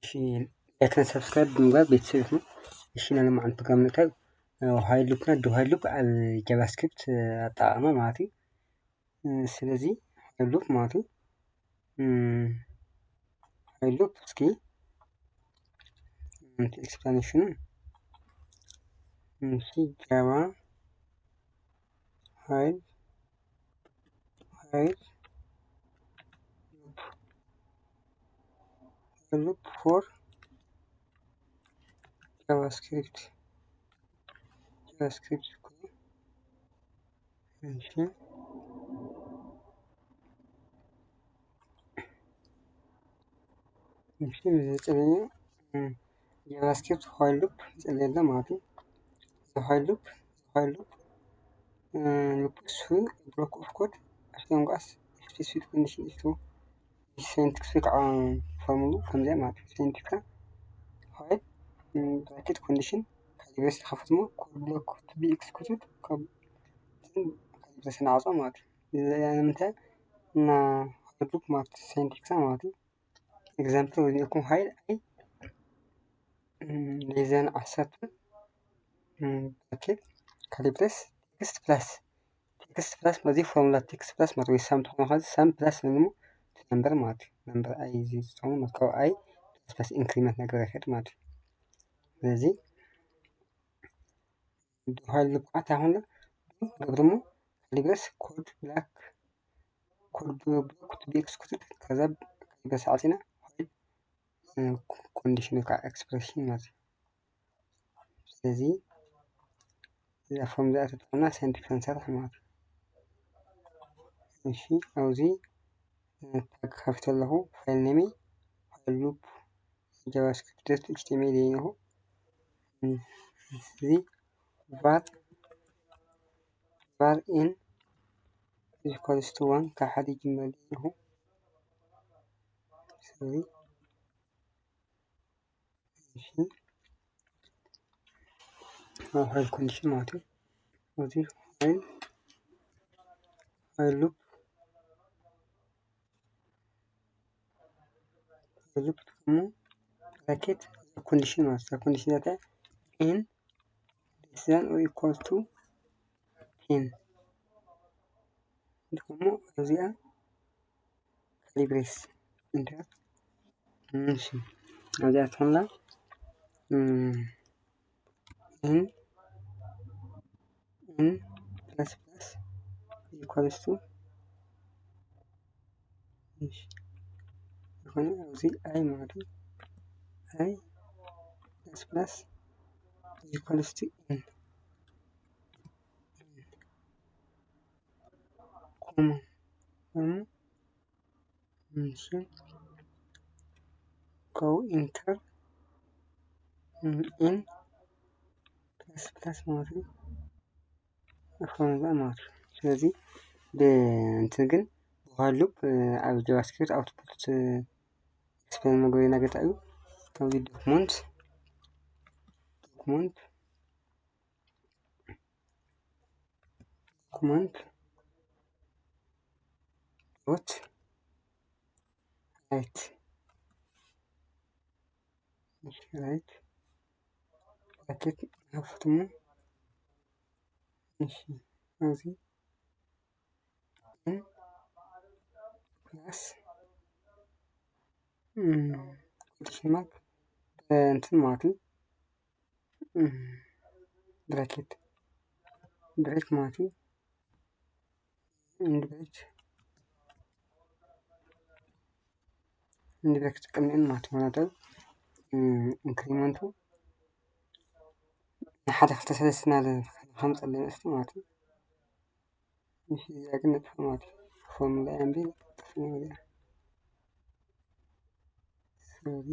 እሺ፣ ላይክ እና ሰብስክራይብ ብምግባር ቤተሰብ ይኹኑ። እሺ፣ ናይ ሎማዓንቲ ፕሮግራም እንታይ while loop እና do while loop ኣብ JavaScript ኣጠቓቕማ ማለት እዩ። ስለዚ while loop ማለት እዩ። While loop እስኪ explanation ኑ እሺ፣ Java while while loop while loop for JavaScript JavaScript እሺ እሺ ዝጽበየ JavaScript while loop ይጽበየ ኣሎ ማለት እዩ። While loop while loop loops through block of code as long as specific condition is true። Scientific formula ከምዚኣ ማለት እዩ። Scientific while bracket condition ካልኩለስ ተኸፍት ሞ code block to be executed ካብ ካልኩለስ ንዓጾ ማለት እዩ። ንምንታይ እና while loop ማለት scientific ማለት እዩ። Example ወዲእኩም while i less than ዓሰርተ bracket ካልኩለስ text plus text plus ማለት formula text plus ማለት ወይ sum ትኾኑ ከዚ sum plus ወይ ደግሞ number ማለት እዩ። Number i እዚ ዝኾኑ ማለት ካብ i plus plus increment ነገር ይኸድ ማለት እዩ። ስለዚ do while loop ከዓ እንታይ ይኾን ገብርሞ ካልኩለስ code block code block to be executed ከዛ ካልኩለስ ዓፂና while condition ወይ ከዓ expression ማለት እዩ። ስለዚ እዛ ፎርም እዚኣ ተጠቕምና scientific ክንሰርሕ ማለት እዩ። እሺ ኣብዚ tag ከፊተ ኣለኹ file name ይ while loop JavaScript dot html እየ ኣለኹ። እዚ var var in is equals to one ካብ ሓደ ይጅመር ኣለኹ። ስለዚ እሺ while condition ማለት እዩ። እዚ while while loop while loop ትጥቀሙ bracket condition ማለት እዩ። Condition ዳታ in less than or equal to ten ትጥቀሙ እዚኣ ካልኩለስ enter እሺ ኣብዚኣ ትኾንና in in plus plus equals to እሺ ዝኾነ ኣብዚ i ማለት እዩ። I plus plus equals to n ኮማ እሺ go enter in plus plus ማለት እዩ። ኣኾንዛ ማለት እዩ። ስለዚ ብእንትን ግን while loop ኣብ JavaScript output explain መግበሪ ነገር እዩ። ኣብዚ document document document dot write write bracket ንኸፍትሞ እሺ ኣብዚ plus quotation mark እንትን ማለት እዩ። Bracket break ማለት እዩ። End break end break ትጥቀም ማለት ማለት increment ኡ ንሓደ ክልተ ሰለስተ እናለ ከምፀለ ንእስቲ ማለት እዩ። እሺ እዚኣ ግን ነጥፋ ማለት እዩ። ፎርሙላ እያ እምቢ ጠፍና እዚኣ። ሶሪ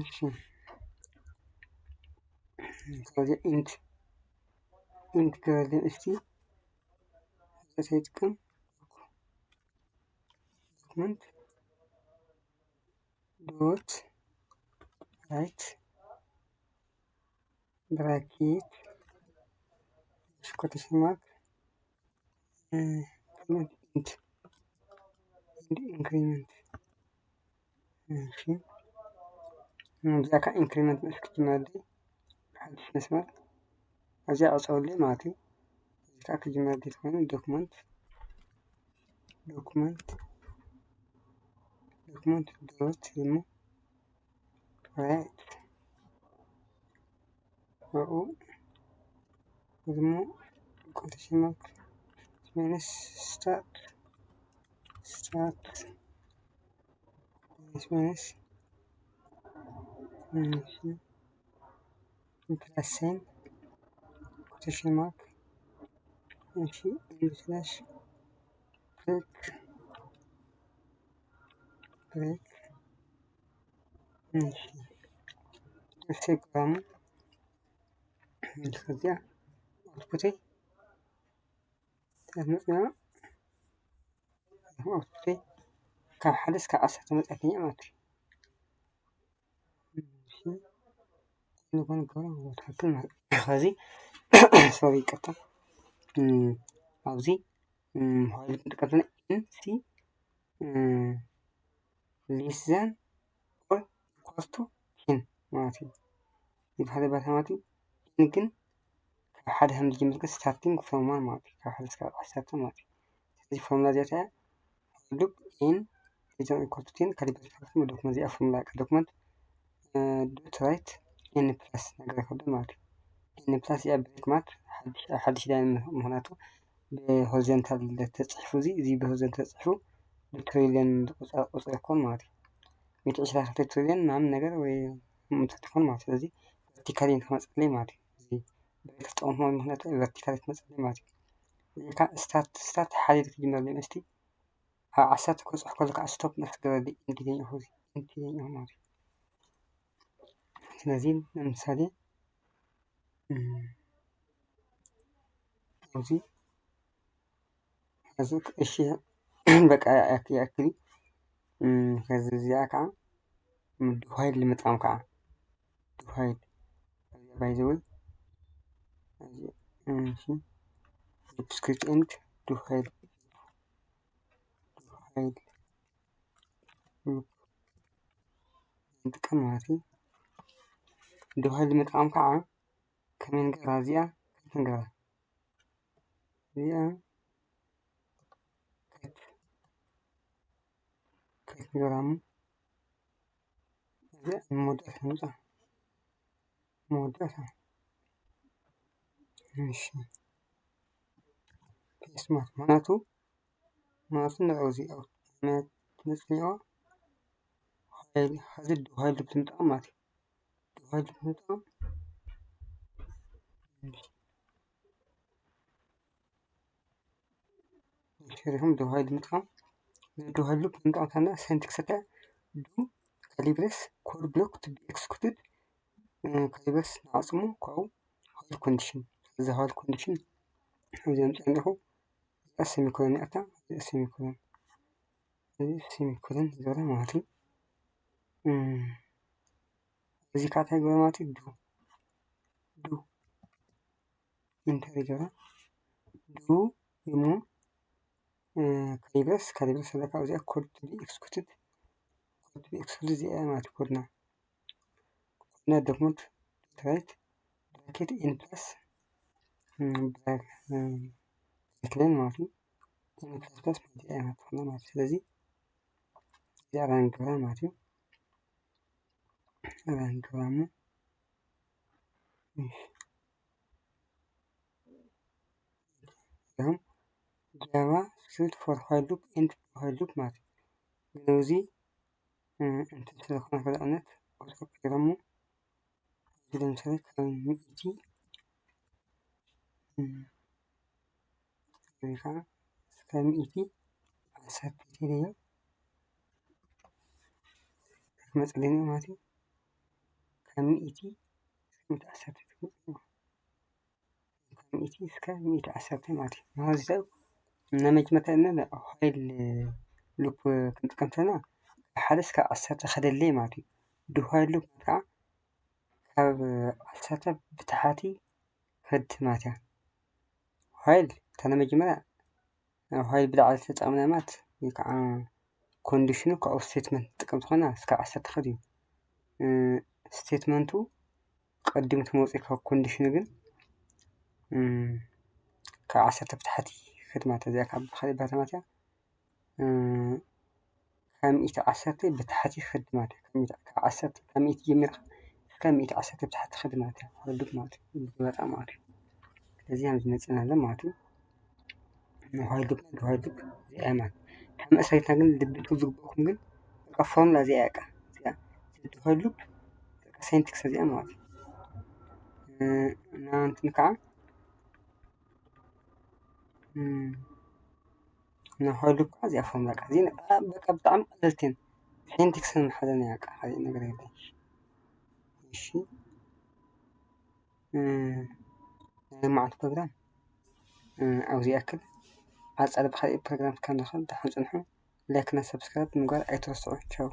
እሺ ስለዚ int int ገበርልኝ እስቲ ዘይጥቀም document dot write bracket quotation mark int increment እሺ፣ እዚኣ ከዓ ኢንክሪመንት ምስ ክትጅመር ድዩ ሓድሽ መስመር ኣብዚኣ ዕፀወለይ ማለት እዩ። እዚ ከዓ ክጅመር ድዩ ትኾይኑ ዶክመንት ዶክመንት ዶክመንት ዶት እሞ ራይት ኣብኡ እዚ እሞ ኮቴሽን ማርክ ሜንስ ስታርት ስታርት ሜንስ ሜንስ ፕላስ ሳይን ኮቴሽን ማርክ እሺ ስላሽ ብሬክ ብሬክ እሺ ሴቭ ክገብራ ከዚኣ ኣውትፑተይ ተመፅና ኣውትፑተይ ካብ ሓደ እስካብ ዓሰርተ መፅኣትኛ ማለት እዩ። ንጎን ገብረ ትክክል ማለት እዩ። ከዚ ሶሪ ይቅርታ ኣብዚ ፋይል ክንጥቀም ኢን ሲ less than or equals to ten ማለት እዩ። ይብሃል ባታ ማለት እዩ። ኢን ግን ካብ ሓደ ከም ዝጅምር ግን starting from one ማለት እዩ። ካብ ሓደ እስካብ ዓሰርተ ማለት እዩ። ስለዚ ፎርሙላ እዚኣ እንታይ እያ? ሉፕ ኢን ኢዝ ኢኳል ቱ ቴን ካሊብሬት ፋክተር ዶክመንት እዚኣ ፎርሙላ ዶክመንት ዶት ራይት ኤን ፕላስ ነገር ከብደ ማለት እዩ። ኤን ፕላስ እዚኣ ብሬክ ማለት ሓድሽ ዳይን ምክንያቱ ብሆሪዞንታል ተፅሒፉ እዚ እዚ ብሆሪዞንታል ተፅሒፉ ብትሪሊዮን ዝቁፀር ቁፅሪ ይኮን ማለት እዩ። ሚእቲ ዕስራ ክልተ ትሪሊዮን ምናምን ነገር ወይ ምእንታት ይኮን ማለት እዩ። ስለዚ ቨርቲካሊ ክመፀለይ ማለት እዩ። እዚ ብሬክ ተጠቀምኩ ምክንያቱ ቨርቲካሊ ክመፀለይ ማለት እዩ። እዚ ከዓ ስታርት ስታርት ሓደ ኢሉ ክጅመር ለይ መስቲ ኣብ ዓሰርተ ክበፅሕ ከሎ ከዓ ስቶፕ መስገረሊ ኢንዲደን ኢኹ ኢንዲደን ኢኹ ማለት እዩ። ስለዚ ንምሳሌ ኣብዚ እዚ እሺ በቃ ይኣክል ከዚ እዚኣ ከዓ ዱሃይል ንምጥቃም ከዓ ዱሃይል ባይዘወይ ስክሪፕት ኤንድ ዱሃይል ዱሃይል ንጥቀም ማለት እዩ። ዱሃይል ንምጥቃም ከዓ ከመይ ንገብራ እዚኣ ከይት ንገብራ እዚኣ ከይት ንገብራ እሞ እዚኣ ንመወዳእታ ንምፃ መወዳእታ እሺ ፔስት ማለት ምክንያቱ ምክንያቱ ንዕኡ እዚ ኣብ መፅኒዕዋ ሓይል ሓዚ ድሃይል ብምጥቃም ማለት እዩ። ድሃይል ብምጥቃም ሪኹም ድሃይል ምጥቃም ድሃይል ብምጥቃም ከና ሳይንቲክ ሰተ ዱ ካሊብረስ ኮድ ብሎክ ቱ ቢ ኤክስኩትድ ካሊብረስ ንዓፅሙ ካብኡ ሃይል ኮንዲሽን እዚ ሃይል ኮንዲሽን እዚ ኣምፅኦ ኣለኹ እዚኣ ሴሚኮሎን እያ እታ እዚኣ ሴሚኮሎን እዚ ሴሚኮሎን ዝገበረ ማለት እዩ። እዚ ከዓ እንታይ ይገብር ማለት እዩ ዱ ዱ ኢንተር ይገብራ ዱ እሞ ካሊብረስ ካሊብረስ ኣለካ እዚኣ ኮድ ቱ ቢ ኤክስኩትድ ኮድ ቱ ቢ ኤክስኩትድ እዚኣ ማለት ኮድና ኮድና ዶክመንት ራይት ብራኬት ኤን ፕላስ ብራኬት ላይን ማለት እዩ። ኤን ፕላስ ፕላስ ማለት እያ ማለት ነው ማለት ስለዚ እዚኣ ራን ገብራ ማለት እዩ። ራን ገብራ እሞ ጃቫ ስክሪፕት ፎር ዋይል ሉፕ ኤንድ ፎር ዋይል ሉፕ ማለት እዩ። ግን እዚ እንትን ስለዝኾነ ከዚ ዓይነት ቁፅሪ ቀይሮሞ እዚ ለምሳሌ ካብ ሚእቲ እዚ ከዓ እስከ ሚእቲ ዓሰርተ ኢለዮ ክትመፅለኒ ማለት እዩ። ካብ ሚእቲ እስከ ሚእቲ ዓሰርተ ክትመፅለኒ ካብ ሚእቲ እስከ ሚእቲ ዓሰርተ ማለት እዩ። እዚ ሰብ ናይ መጀመርታ ና ዋይል ሉፕ ክንጥቀም ተና ካብ ሓደ እስከ ዓሰርተ ከደለይ ማለት እዩ። ድዋይል ሉፕ ከዓ ካብ ዓሰርተ ብታሕቲ ከድ ማለት እያ። ዋይል እታ ናይ መጀመርያ ዋይል ብላዕሊ ተጠቅምና ማለት ወይ ከዓ ኮንዲሽኑ ካብኡ ስቴትመንት ትጥቀም ዝኾና እስካብ ዓሰርተ ክድ እዩ። ስቴትመንቱ ቀዲሙ ትመፅእ ካብ ኮንዲሽኑ ግን ካብ ዓሰርተ ብታሕቲ ክድ ማለት እዚኣ ካብ ካልእ ባታ ማለት እያ። ካብ ሚእቲ ዓሰርተ ብታሕቲ ክድ ማለት እዩ። ካብ ዓሰርተ ካብ ሚእቲ ጀሚርካ እስካብ ሚእቲ ዓሰርተ ብታሕቲ ክድ ማለት እዩ። ወድብ ማለት እዩ። ብግበጣ ማለት እዩ። ስለዚህ ኣብዚ መፅና ኣሎ ማለት እዩ። ንዋይል ሉፕ ንዋይል ሉፕ እዚኣ ማለት ካብ መእሰሪትና ግን ልቢ ትብሉ ዝግበእኩም ግን በቃ ፎርሙላ እዚኣ እያ። እዚኣ ንዋይል ሉፕ በቃ ሳይንቲክስ እዚኣ ማለት እዩ። እና እንትን ከዓ ንዋይል ሉፕ ከዓ እዚኣ ፎርሙላ እዚኣ በቃ ብጣዕሚ ቀለልትን ሳይንቲክስን መሓዘን እያ። በቃ ካልእ ነገር የለን። እሺ ናይ መዓልቲ ፕሮግራም ኣብዚ ያክል። ኣብ ጻዕዳ ብኻልእ ፕሮግራም ከም ንኽእል ደሓን ጽንሑ። ላይክ እና ሰብስክራይብ ምግባር ኣይትረስዑ። ቻው።